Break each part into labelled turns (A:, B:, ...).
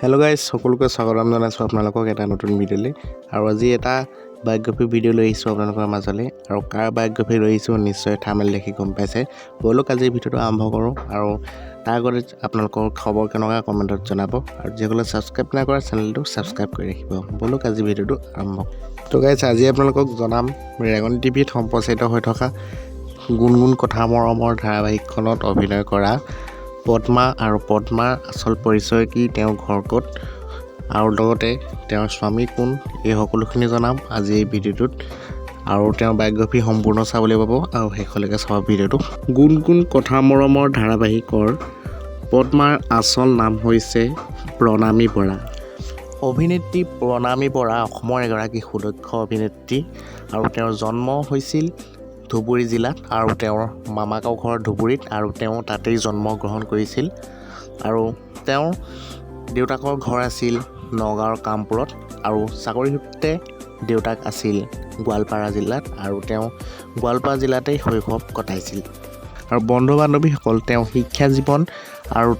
A: Hello' guys, সকলোকে স্বাগতম জনাইছোঁ আপোনালোকক এটা নতুন ভিডিঅ'লৈ। আৰু আজি এটা বায়'গ্ৰাফী ভিডিঅ' লৈ আহিছোঁ আপোনালোকৰ মাজলৈ। আৰু কাৰ বায়'গ্ৰাফী লৈ আহিছোঁ, নিশ্চয় থাম্বনেইল দেখি গম পাইছে। ব'লক, আজিৰ ভিডিঅ'টো আৰম্ভ কৰোঁ। আৰু তাৰ আগতে আপোনালোকৰ খবৰ কেনেকুৱা, কমেণ্টত জনাব। আৰু যিসকলে ছাবস্ক্ৰাইব নাই কৰা, চেনেলটো ছাবস্ক্ৰাইব কৰি ৰাখিব। ব'লক, আজি ভিডিঅ'টো আৰম্ভ। তো গাইজ, আজি আপোনালোকক জনাম ৰেঙনি টিভিত সম্প্ৰচাৰিত হৈ থকা গুণগুণ কথা মৰমৰ ধাৰাবাহিকখনত অভিনয় কৰা পদ্মা আৰু পদ্মাৰ আচল পৰিচয় কি, তেওঁৰ ঘৰ ক'ত আৰু লগতে তেওঁৰ স্বামী কোন, এই সকলোখিনি জনাম আজি এই ভিডিঅ'টোত। আৰু তেওঁৰ বায়'গ্ৰাফী সম্পূৰ্ণ চাবলৈ পাব আৰু শেষলৈকে চাব ভিডিঅ'টো। গুণগুণ কথা মৰমৰ ধাৰাবাহিকৰ পদ্মাৰ আচল নাম হৈছে প্ৰণামী বৰা। অভিনেত্ৰী প্ৰণামী বৰা অসমৰ এগৰাকী সুদক্ষ অভিনেত্ৰী। আৰু তেওঁৰ জন্ম হৈছিল ধুবুৰী জিলাত আৰু তেওঁৰ মামাকৰ ঘৰ ধুবুৰীত আৰু তেওঁ তাতেই জন্মগ্ৰহণ কৰিছিল। আৰু তেওঁৰ দেউতাকৰ ঘৰ আছিল নগাঁৱৰ কামপুৰত আৰু চাকৰি সূত্ৰে দেউতাক আছিল গোৱালপাৰা জিলাত আৰু তেওঁ গোৱালপাৰা জিলাতেই শৈশৱ কটাইছিল। আৰু বন্ধু বান্ধৱীসকল, তেওঁ শিক্ষা জীৱন আৰু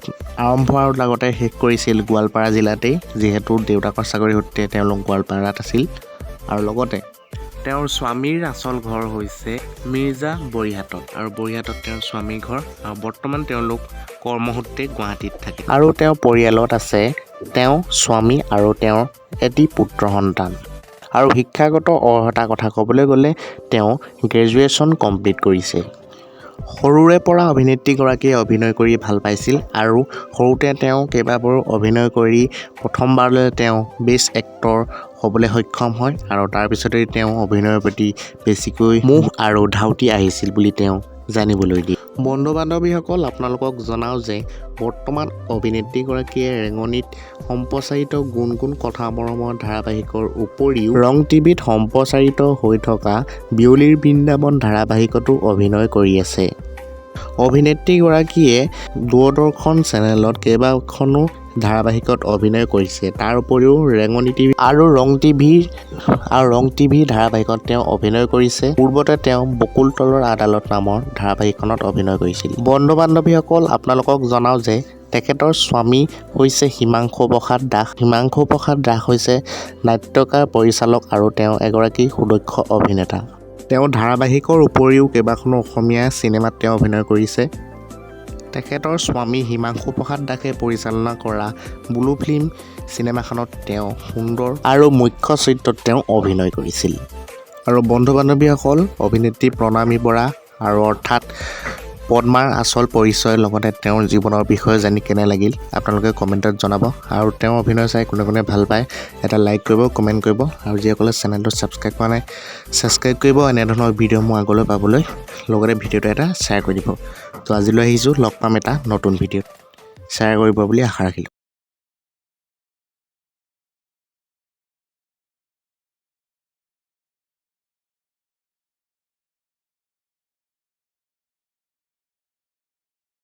A: আৰম্ভ আৰু লগতে শেষ কৰিছিল গোৱালপাৰা জিলাতেই, যিহেতু দেউতাকৰ চাকৰি সূত্ৰে তেওঁলোক গোৱালপাৰাত আছিল। আৰু লগতে তেওঁৰ স্বামীৰ আচল ঘৰ হৈছে মিৰ্জা বৰিহাটত আৰু বৰিহাটত তেওঁৰ স্বামীৰ ঘৰ আৰু বৰ্তমান তেওঁলোক কৰ্মসূত্ৰে গুৱাহাটীত থাকে। আৰু তেওঁৰ পৰিয়ালত আছে তেওঁ স্বামী আৰু তেওঁৰ এটি পুত্ৰ সন্তান। আৰু শিক্ষাগত অৰ্হতাৰ কথা ক'বলৈ গ'লে তেওঁ গ্ৰেজুৱেশ্যন কমপ্লিট কৰিছে। সৰুৰে পৰা অভিনেত্ৰীগৰাকীয়ে অভিনয় কৰি ভাল পাইছিল আৰু সৰুতে তেওঁ কেইবাবাৰো অভিনয় কৰি প্ৰথমবাৰলৈ তেওঁ বেষ্ট এক্টৰ হ'বলৈ সক্ষম হয়। আৰু তাৰপিছতেই তেওঁ অভিনয়ৰ প্ৰতি বেছিকৈ মোহ আৰু ধাউতি আহিছিল বুলি তেওঁ জানিবলৈ দিয়ে। বন্ধু বান্ধৱীসকল, আপোনালোকক জনাওঁ যে বৰ্তমান অভিনেত্ৰীগৰাকীয়ে ৰেঙনিত সম্প্ৰচাৰিত গুণগুণ কথা মৰমৰ ধাৰাবাহিকৰ উপৰিও ৰং টিভিত সম্প্ৰচাৰিত হৈ থকা বিয়লিৰ বৃন্দাবন ধাৰাবাহিকতো অভিনয় কৰি আছে। অভিনেত্ৰীগৰাকীয়ে দূৰদৰ্শন চেনেলত কেইবাখনো ধাৰাবাহিকত অভিনয় কৰিছে। তাৰ উপৰিও ৰেঙনি টিভি আৰু ৰং টিভিৰ ধাৰাবাহিকত তেওঁ অভিনয় কৰিছে। পূৰ্বতে তেওঁ বকুল তলৰ আদালত নামৰ ধাৰাবাহিকখনত অভিনয় কৰিছিল। বন্ধু বান্ধৱীসকল, আপোনালোকক জনাওঁ যে তেখেতৰ স্বামী হৈছে হিমাংশু প্ৰসাদ দাস। হিমাংশু প্ৰসাদ দাস হৈছে নাট্যকাৰ, পৰিচালক আৰু তেওঁ এগৰাকী সুদক্ষ অভিনেতা। তেওঁ ধাৰাবাহিকৰ উপৰিও কেইবাখনো অসমীয়া চিনেমাত তেওঁ অভিনয় কৰিছে। তেখেতৰ স্বামী হিমাংশু প্ৰসাদ দাসে পৰিচালনা কৰা ব্লু ফিল্ম চিনেমাখনত তেওঁ সুন্দৰ আৰু মুখ্য চৰিত্ৰত তেওঁ অভিনয় কৰিছিল। আৰু বন্ধু বান্ধৱীসকল, অভিনেত্ৰী প্ৰণামী বৰা আৰু অৰ্থাৎ পদ্মাৰ আচল পৰিচয়, লগতে তেওঁৰ জীৱনৰ বিষয়ে জানি কেনে লাগিল, আপোনালোকে কমেণ্টত জনাব। আৰু তেওঁৰ অভিনয় চাই কোনে কোনে ভাল পায়, এটা লাইক কৰিব, কমেণ্ট কৰিব। আৰু যিসকলে চেনেলটো ছাবস্ক্ৰাইব কৰা নাই, ছাবস্ক্ৰাইব কৰিব এনেধৰণৰ ভিডিঅ'সমূহ আগলৈ পাবলৈ। লগতে ভিডিঅ'টো এটা শ্বেয়াৰ কৰি দিব। তো আজিলৈ আহিছোঁ, লগ পাম এটা নতুন ভিডিঅ'ত। শ্বেয়াৰ কৰিব বুলি আশা ৰাখিলোঁ।